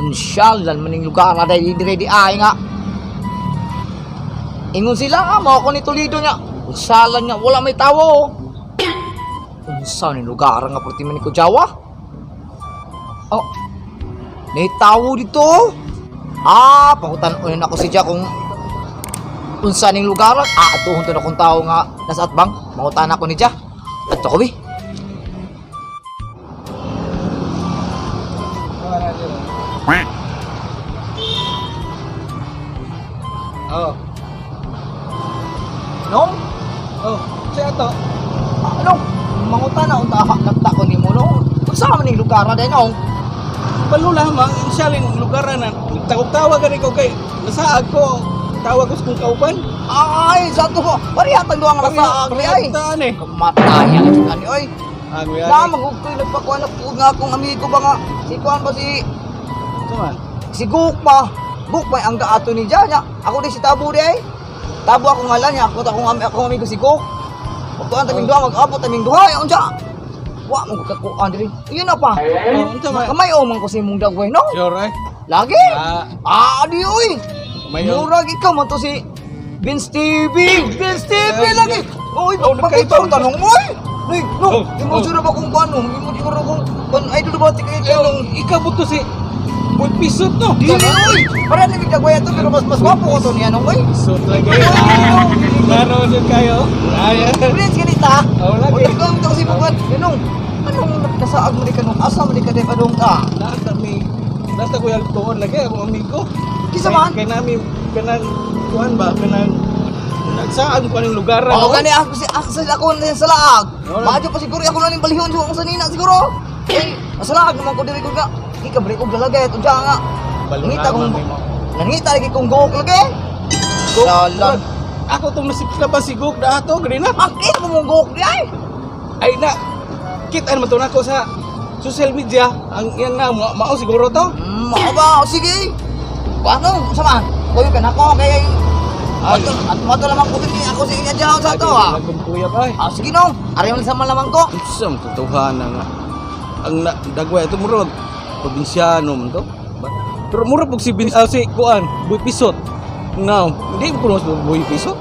Unsyalan maning lugar na dahil dire di ay nga. Ingon sila nga, mao ko ni Toledo niya. Unsalan nga, wala may tawo. Unsa ni lugar nga perti man ni Kujawa? Oh, may tawo dito. Ah, pangutan-unin ako si Jack kung unsa ning lugar. Ah, atuhon to na kung tao nga nasa atbang. Mangutan ako ni Jack. Adto ko bi. Oh. Nong? Oh, siya to. Ah, nong, mangutan na unta nagta ko nimo nong. Unsa man ning lugar na nong? Balo lamang siya rin lugar na tawag-tawag gani ko kay nasaag ko tawag ko sa kong kauban. Ay, sa to ko. Parehatan duha nga nasa agli ay. Taan eh. Kamataya ka jud ani oy. Ah, kuya. Na magugtoy nagpakuan na po nga akong amigo ba nga si kuan ba si Sama. si Guk ba? Guk ba ang gaato ni Jan niya? Ako di si Tabo di ay. Tabo ako ngalan niya, ako akong amigo si Guk. Magtuan taming duha, mag-abot taming duha, ay unsa? Wa mo kakuan diri. Iyon na pa. Oh, unsa man? Kamay o man ko sa imong dagway no. Sure ay. Lagi. Ah, Ah, di oy. may Murag ikaw man to si Vince TV. Vince TV Eh, lagi. Oy, Oh, bakit nagkaibang- ang tanong mo oy? Uy, no, Oh, di mo oh. sure ba kung paano? Di mo sure kung kung idol ba ti kayo Eh, ikaw mo to si Boy Pisot no. Dili oy. Para ni dagway ato pero mas mas gwapo ko to niya nung oy. Pisot lagi. Ah, Laro jud kayo. Ay. Prince ganita. Oh, lagi. Uy, ikaw ang si Bukan. Ganong. Anong nakasaag mo ni kanong asa mo ni ka padung ka? Nasa mi nasa ko tuon lagi akong amigo. Kisa man? Kay nami kanang kuan ba kanang nagsaan ko aning lugar Oo, gani ako si ako sa ako na sa laag. Wala. Maadyo pa siguro ako na ning balihon sa sa nina siguro. Eh, maslaag naman ko diri ko nga. Ika balik og lalagay at unsa nga. Nangita kong nangita lagi kong gok lagi. Salan. Ako tong nasip na ba si Gok na ato gani na. Akit mo mong gok di ay. Ay na kita naman to nako sa social media ang yan na mao siguro to. Mao ba? Sige. Paano? Sama. Kuyo ka na ko kay Ay. Ato, at mato lamang ko diri ako sa inya diyan sa ato ah. Nagkuya ba? Ah, sige nong. Ari man sa malamang ko. Unsa man totohanan nga. Ang na, dagway ito murag probinsyano man to. Pero murag pug si bin, si kuan, Boy Pisot. Now, hindi ko kuno Boy Pisot.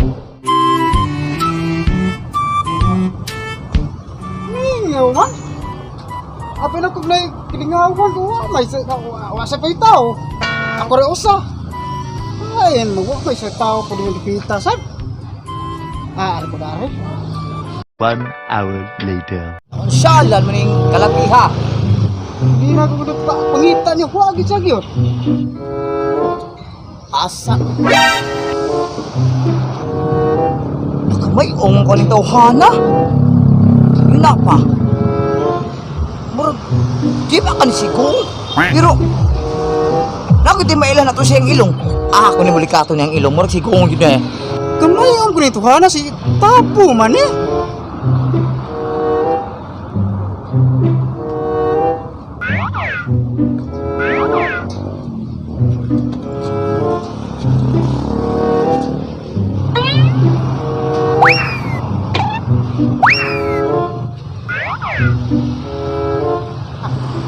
Mingaw man. Apil na kog nay kilingawan ko wa may sa wa sa pay tao. Ako ra usa. Ay, mo wa may sa tao ko dili pita sad. Ah, ari ko dare. 1 hour later. Unsalan maning kalapiha. Di na ko pa, pangita niya wa gid sa gyud. Asa? Nakamay, ong ko ning tawhana. Yun na pa. Murag, di ba ka ni Sigong? Pero, nakita mailan na to siyang ilong. Ah, ako ni Mulikato niyang ilong. Murag Sigong yun eh. Kamay ang gunito hana si Tapo man eh.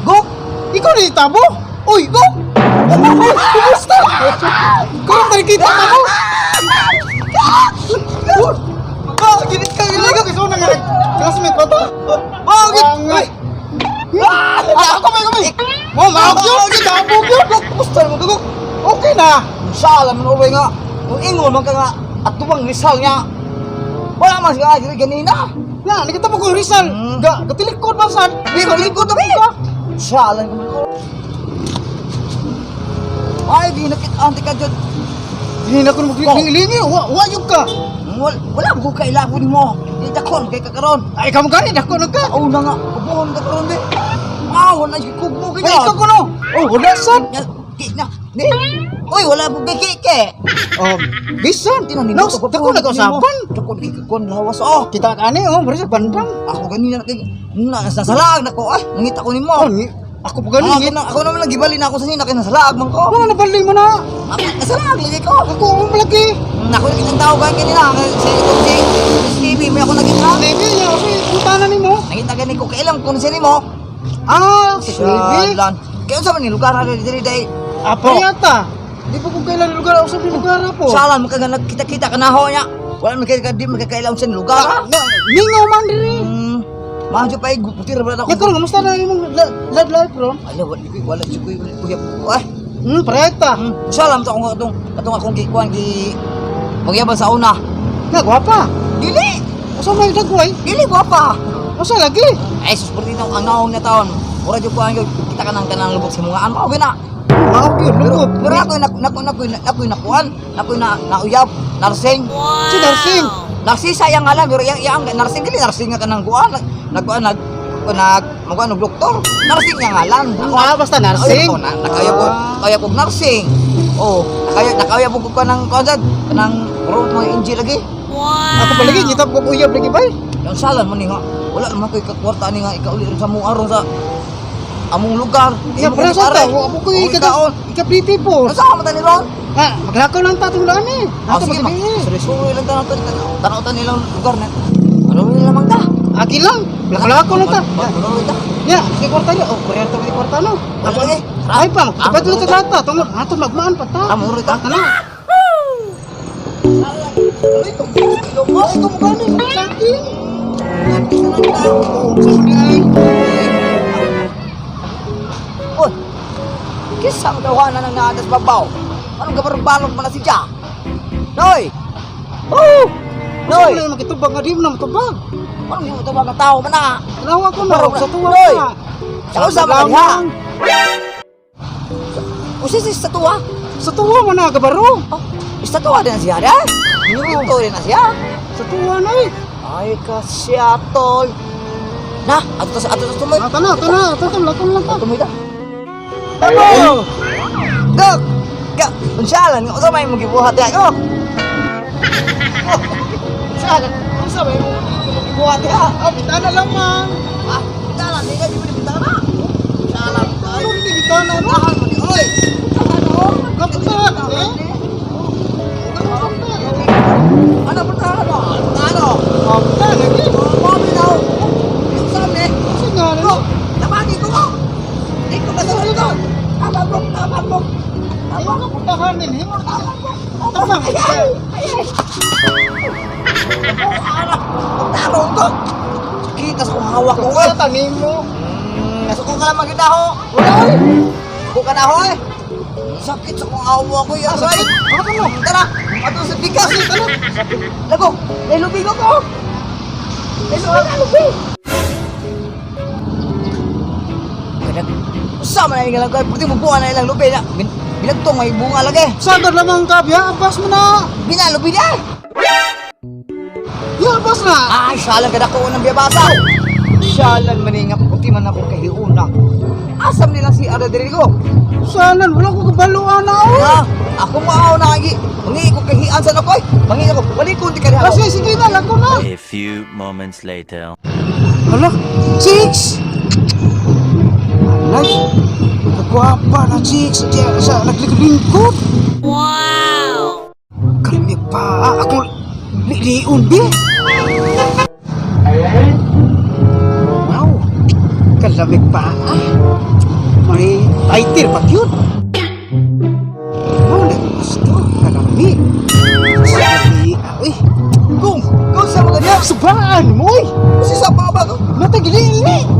Gok! Ikaw ni Tabo? Uy, Gok! Uy, kumusta? Karon tani kita Tabo. Bakit ka Ano ka na nga classmate ba to? Bakit? Angay. Ah, kamay kamay. Mo mao gyud, Tabo gyud. Gok, kumusta naman ka, Gok? Okay na. Sala man uloy nga. Kung ingon man ka nga, at tuwang Rizal nga. Wala man siya diri ganina. Na, nakita mo ko Rizal. Ga, gatilikod ba sad? Di malikod na ka. Sala ka man. Ay, di nakita ka dyan. Hindi na ko maglingi-lingi. Wa, wa yun ka. Wala, wala mo ko kailapon mo. Di dakon kay kakaron. Ay, kamu gani, dako na ka. Tao na nga, ubuhon ka karon di. Ah, wala yung kugmo Ay, kaya. ikaw ko no. Oh, wala sad. Ki na. Di. Uy, wala mo kay kike. Oh, bisan. Tinan No, dako na kausapan. Dako na kikon lawas oh. Kita ka ani, oh, mura sa bandang. Ako ganina na kay na nasalaag na ko ay nangita ko nimo. Oh, ni, ako pa Ako gani. na ako naman lang gibali na ako sa nina kay nasalaag man ko. Wala na balay mo na. Ako nasalaag lagi ko. Ako ang malaki. Ako nakita tao kan kanina kay si itong si Stevie may ako nakita. Baby, niya kasi putanan nimo. Nakita gani ko kailang ko na siya nimo. Ah, si Baby. Salan. Kaya unsa man ni lugar na diri dai Apo yata. Di pa kung kailan lugar ako sa lugar po. Salan mo ka nga nagkita-kita ka na ho niya. Wala man kay di magkakailaw sa lugar. Ah. Na, mingaw man diri. Mahal pa putir wala na Ya karon kamusta na imong love life ron? Ala, wala jud ko uyab ko. Ay, Pareta. Salam to akong atong katong akong gikuan gi pagyaban sa una. Nga gwapa. Dili, Usa may dagway? Dili gwapa. Usa lagi? Ay sus, perti ang naong na taon. Mura jud ko ang kita ka nang kanang lubok sa mga mao gina. Mao gyud Pero lugop. pero ako nak nak nak ako nakuan, ako na nauyab, narsing. Si Darsing. Narsisa yang alam pero yang yang narsing dili narsing nga kanang kuan, nagkuan nag nag magkuan og doktor. Narsing yang alam. Ah, basta nursing. Ay, na, nakaya ko, nakaya ko nursing. Oh, nakaya ko kanang kuan sad, kanang ro mga NG lagi. Ako pa lagi ngitap ko uyab lagi bay. Yang salan man ni nga, wala naman ko'y kakwarta ni nga ikauli rin sa mong aron sa among lugar. Ya Imo para kong sa pare. ta, ako ko Ako ika ikaon. ika pretty po. Ano sa mata ni Ron? Ah, maglakaw lang ta tong daan eh. Ah, Ato sige, ma. magabi eh. Suri-suri lang tanong tanaw tan nilang lugar na. Ano rin lamang ta? Aki lang. Maglakaw lang ta. Ano rin ta? Ya, sige kwarta niya. Oh, kwarta ba kwarta no? Wala eh. Ay pa, Ah, kapag lang ta ta, tungod ato magmaan pa ta. Ah, muro ta. Tana. Ano ito? Ilonggo? Ay, ko mo gani sakin. Oh, Sa ay. Oy! Kisang tawanan ng naatas babaw. Anong gabarbalog man na si Ja? Noy! Oh! Noy, Noy! wala makitubag nga di mo na matubag. Anong yung tawag ng tao man na? Tanawa ko na sa tuwa Noy! ka. Sa usa man diha. Usa si sa tuwa. Sa tuwa man na gabaro. Oh, sa tuwa din na siya, da? Ito din na siya. Sa tuwa na eh. Ay ka siya, tol. Na, ato ta tumoy. Ah, tana, tana, tana, lakon lang ta. Tumoy ta. Tabo. Dok! Ka, unsalan nga usa may mo gibuhat ya ko. Unsalan, unsa may mo gibuhat ya? Ah, bitana lamang. Ah, bitana, di ka di mo bitana. Unsalan Ano ni bitana no? Tahan mo ni oy. Tahan oh. Kapunta, eh? Ano puntahan mo? Ano? Ah, bitana lagi. Mami daw. Unsa ni? Sa nga na. Ko, tabagi ko ko. Di ko masunod ko. Tabag mo, tabag mo. Ayaw ka puntahan din. Himo. Tama. Ay, ay, ay. Oh, anak, tarong ko. Kita sa kong hawak ko. Wala tanim mo. Nasuko ka lang maganda ho. Wala oy. Suko ka na ho eh. Sakit sa kong awa ko yan. Sakit? Ano ka mo? Tara, ato sa bigas. Tara. Lago, nailubigo ko. Nailubigo. Usa man na ilang kay puti mo buwan na ilang lubi na. Binagtong may bunga lagi. Sagad lamang ka, biya. Abas mo na. Binalubi na. Ya, abas na. Ay, salan ka dako ng biyabasa. Salan maninga puti man ako kay una. Asam nila si Ara diri ko. Sanan, wala ko kabaluan na oy. Ha? Ako mao na gi. Mangi ko kahian sa nakoy. Mangi ako. Wali ko di ka diha. Kasi sige na, lako na. A few moments later. Hala, chicks! Alay, kagwapa na chicks. Diya sa naglingkod. Wow! Kalmi pa, ako liliun di. Wow, kalamig pa. Ah. May tighter pa yun. Wow, gusto, kalami. Sabi, ay, Kung kung sa mga diha. subaan mo, oy! Kasi sa baba ko. Natagili!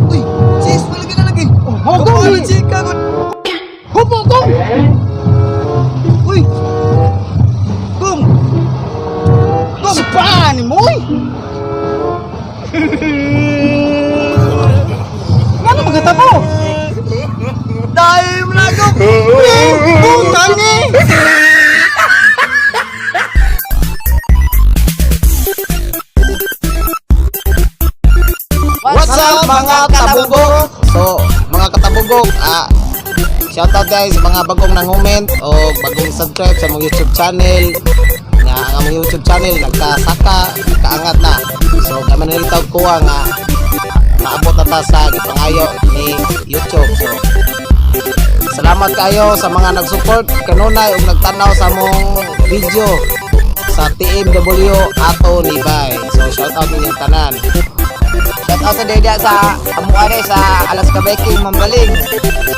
Uy, sis wala ka na lagi. Oh, hogong, Kapal eh. chika ko. Hupo ko! Uy. Kung Subaan mo, oy! Ano magatabo? dahil mo na ko. Putang eh! What's up, mga tabugok? So, mga katabugok, shoutout guys sa mga bagong nang-comment o bagong subscribe sa mga YouTube channel. Nga ang among YouTube channel nagkasaka, nagkaangat na. So, kami nilitaw kuha nga maabot na ta sa gipangayo ni YouTube. So, salamat kayo sa mga nag-support kanunay ug nagtanaw sa among video sa TMW Ato Libay. So, shoutout ninyong tanan. Shout out sa daya sa amuare sa Alaska Viking Mambaling,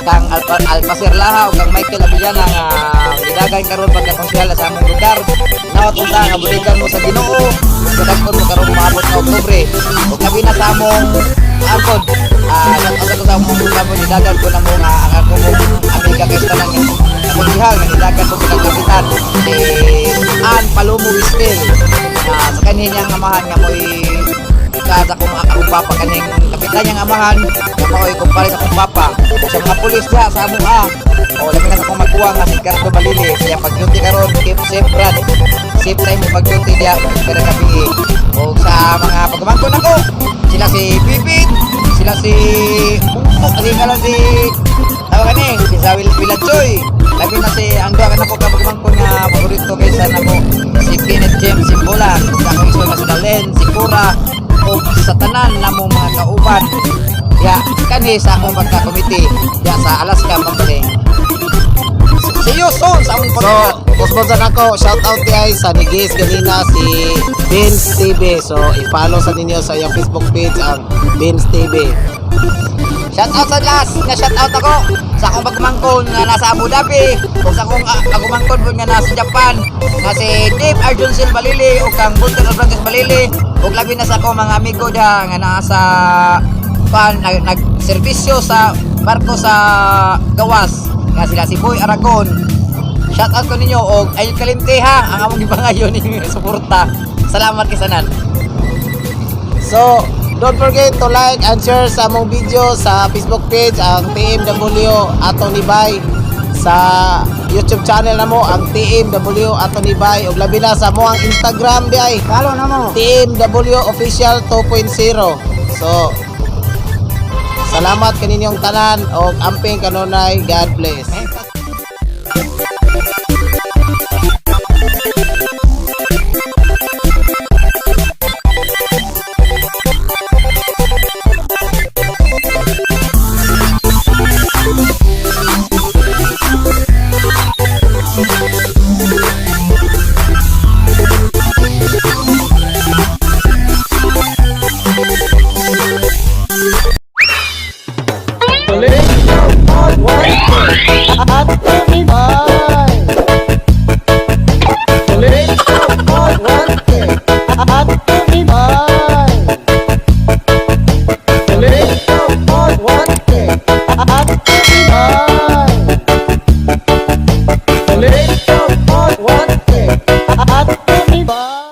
kang Alpasir Lahaw, kang Michael Abellana nga gidagan karon pagka-konsyal sa among lugar. Nawat unta nga buligan mo sa Ginoo. Kadagkon mo karon moabot nga Oktubre. Ug labi na sa among angkod. Shout out sa among kamon gidagan ko na mo nga ang akong amiga kay sa tanan nga konsehal nga gidagan ko bilang kapitan, si Ann Palomo Bistel. Sa kanhin niyang amahan nga mo'y ka sa akong papa, kaning kapitan niyang amahan nga mao'y kumpare sa akong papa. Ug sa mga pulis diha sa among o labi na sa akong magkuwang nga si Ricardo Balili sa iyang pag-duty karon. Keep safe, Brad. Safe time mo pag-duty diha kada gabi. O sa mga pagumangkon nako, sila si Pipit, sila si Mungko, kasi nga lang si tawag kani si Zawil Pilachoy. Labi na si ang duha ka nako ka pagumangkon nga paborito kaysa nako, si Kenneth James Simbola, ug akong igsoon nga si Dalen, si Cora, ug sa tanan namong mga kauban ya kanhi sa akong pagka-committee ya sa Alaska Mambaling. See you soon sa among So, pagkakat. kusbon ako, shout out diay sa nigis ganina, si Vince TV. So, i-follow sa ninyo sa iyang Facebook page ang Vince TV. Shout out sa last nga shout out ako sa akong pagumangkon nga nasa Abu Dhabi ug sa akong pagumangkon pud nga nasa Japan nga si Dave Arjun Sil Balili ug kang Walter Abrantes Balili, ug labi na sa akong mga amigo diha nga naa sa pan nagserbisyo sa barko sa gawas nga sila si Boy Aragon. Shout out ko ninyo og ay kalimte ha ang among gipangayon ninyo suporta. Salamat kisanan. So, don't forget to like and share sa among video sa Facebook page ang TMW Atoni Bay, sa YouTube channel namo ang TMW Atoni Bay, ug labi na sa mo ang Instagram diay Follow na mo. TMW Official 2.0. So, salamat kaninyong tanan og amping kanunay. God bless.